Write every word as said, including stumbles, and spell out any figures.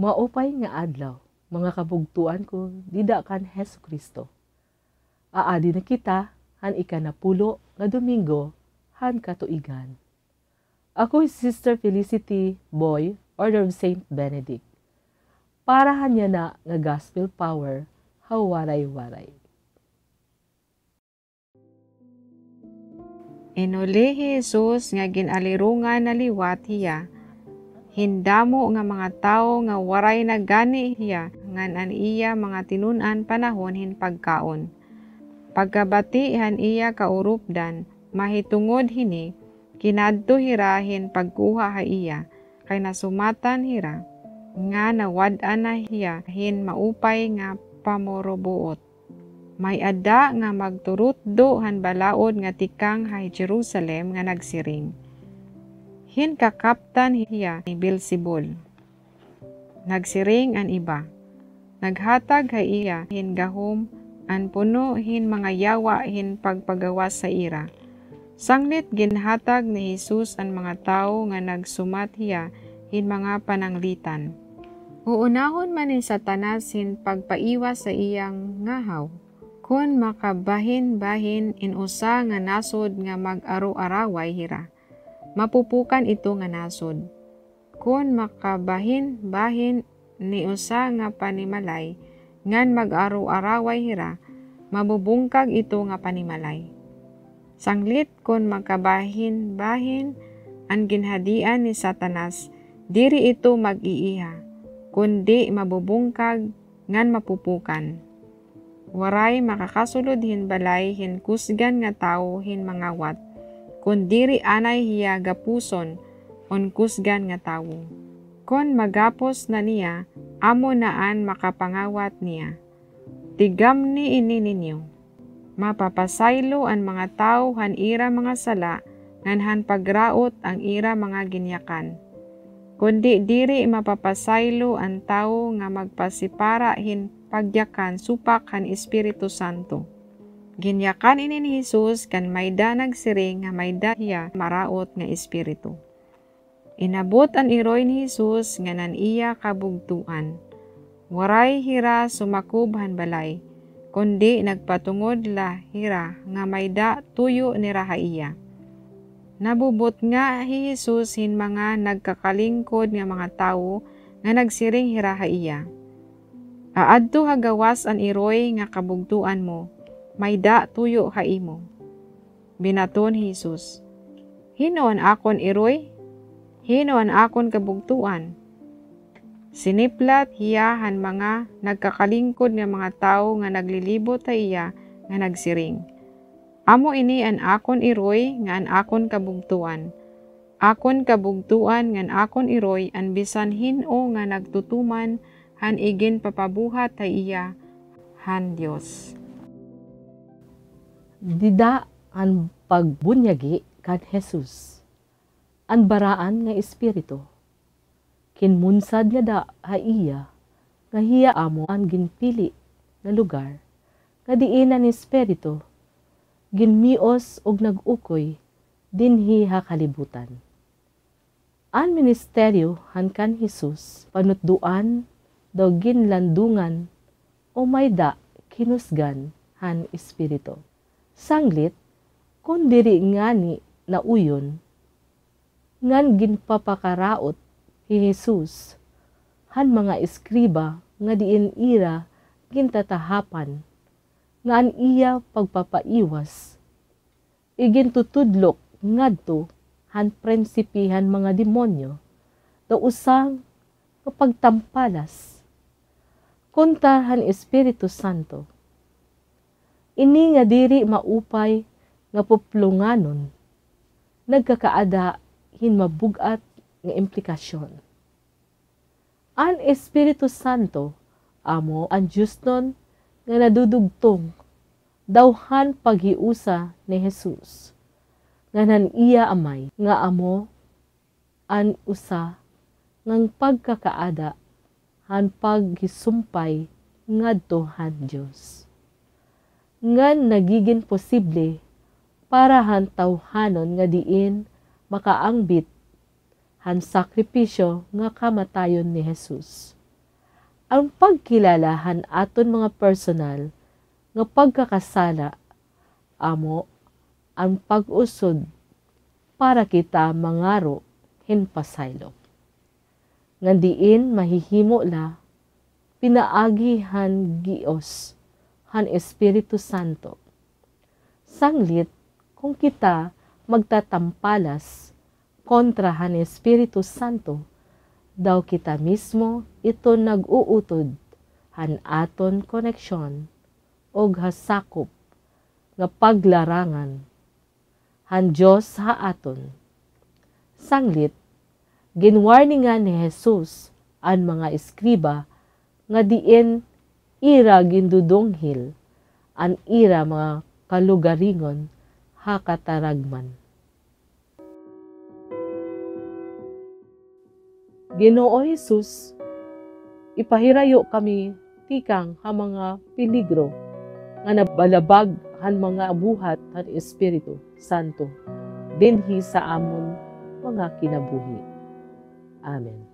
Maupay nga adlaw, mga kabugtoan ko dida kan Hesukristo. Aadi na kita han ikanapulo nga Domingo han katuigan. Ako hi Sister Felicity Boy, Order of Saint Benedict, para han yana nga Gospel Power ha Waray-Waray. Inuli hi Jesus nga gin-alirongan na liwat hiya hin damo nga mga tawo nga waray na gani hiya ngan an iya mga tinun-an panahon hin pagkaon. Pagkabati han iya kaurupdan, mahitungod hini, kinadto hira hin pagkuha ha iya, kay nasumatan hira nga nawad-an na hiya hin maupay nga pamurubuot. May-ada nga magturutdo han balaod nga tikang ha Jerusalem nga nagsiring, "Hin kakaptan hiya ni Beelzebul." Nagsiring an iba, "Naghatag ha iya hin gahom an puno hin mga yawa hin pagpagawas ha ira." Sanglit ginhatag ni Jesus an mga tawo nga nagsumat hiya hin mga pananglitan. Uunahon man ni Satanas hin pagpaiwas sa iya ngahaw. Kon makabahin-bahin in usa nga nasod nga mag-aro-araway hira, mapupukan ito nga nasod. Kon makabahin-bahin ni usa nga panimalay ngan mag-aro-araway hira, mabubungkag ito nga panimalay. Sanglit kon makabahin-bahin an ginhadian ni Satanas, diri ito mag-iiha, kundi mabubungkag ngan mapupukan. Waray makakasulod hin balay hin kusgan nga tawo hin mangawat, kon diri anay hiya gapuson on kusgan nga tawo. Kon magapos na niya, amo na an makapangawat niya. Tigamni ini ninyo. Mapapasaylo an mga tawo han ira mga sala ngan han pagraot an ira mga ginyakan. Kundi diri mapapasaylo an tawo nga magpasipara hin pagyakan supak han Espiritu Santo. Ginyakan ini ni Jesus kan mayda nagsiring nga mayda hiya maraot nga espiritu. Inabot an iroy ni Jesus ngan an iya kabugtoan. Waray hira sumakob han balay, kundi nagpatungod la hira nga mayda tuyo nira ha iya. Nabubutnga hi Jesus hin mga nagkakalingkod nga mga tawo nga nagsiring hira ha iya, "Aadto ha gawas an iroy nga kabugtoan mo, mayda tuyo ha imo." Binaton hi Jesus, "Hin-o an akon iroy? Hin-o an akon kabugtoan?" Siniplat hiya han mga nagkakalingkod nga mga tawo nga naglilibot ha iya nga nagsiring, "Amo ini an akon iroy nga an akon kabugtoan. Akon kabugtoan ngan akon iroy an bisan hin-o nga nagtutuman han iginpapabuhat ha iya han Dios." Dida an pagbunyagi kan Jesus, an baraan nga espiritu. Kinmunsad ngada ha iya nga hiya amo an ginpili nga lugar, nga diin an espiritu ginmios ug nag-ukoy dinhi ha kalibutan. An ministeryo han kan Jesus, panutdoan daw ginlandungan o mayda kinusgan han espiritu. Sanglit, kon diri ngani nauyon, ngan ginpapakaraot hi Jesus han mga eskriba nga diin ira gintatahapan nga an iya pagpapaiwas igintutudlok ngadto han prinsipe han mga demonyo, daw usa nga pagtampalas kontra han Espiritu Santo. Ini nga diri maupay nga puplonganon nagkakaada hin mabug-at nga implikasyon. An Espiritu Santo amo an diosnon nga nadudugtong daw han paghiusa ni Jesus ngan han iya Amay, nga amo an usa ngan pagkakaada han paghisumpay ngadto han Dios. Ngan nagigin posible para han tawhanon nga diin makaangbit han sakripisyo nga kamatayon ni Jesus. An pagkilala han aton mga personal nga pagkakasala amo an pag-usod para kita mangaro hin pasaylo, ngan diin mahihimo la pinaagi han gios han Espiritu Santo. Sanglit, kon kita magtatampalas kontra han Espiritu Santo, daw kita mismo iton nag-uutod han aton koneksyon ug ha sakop nga paglarangan han Dios ha aton. Sanglit, ginwarningan ni Jesus an mga eskriba nga diin ira gindudunghil an ira mga kalugaringon ha kataragman. Ginoo Jesus, ipahirayo kami tikang ha mga peligro nga nabalabag han mga buhat han Espiritu Santo dinhi sa amon mga kinabuhi. Amen.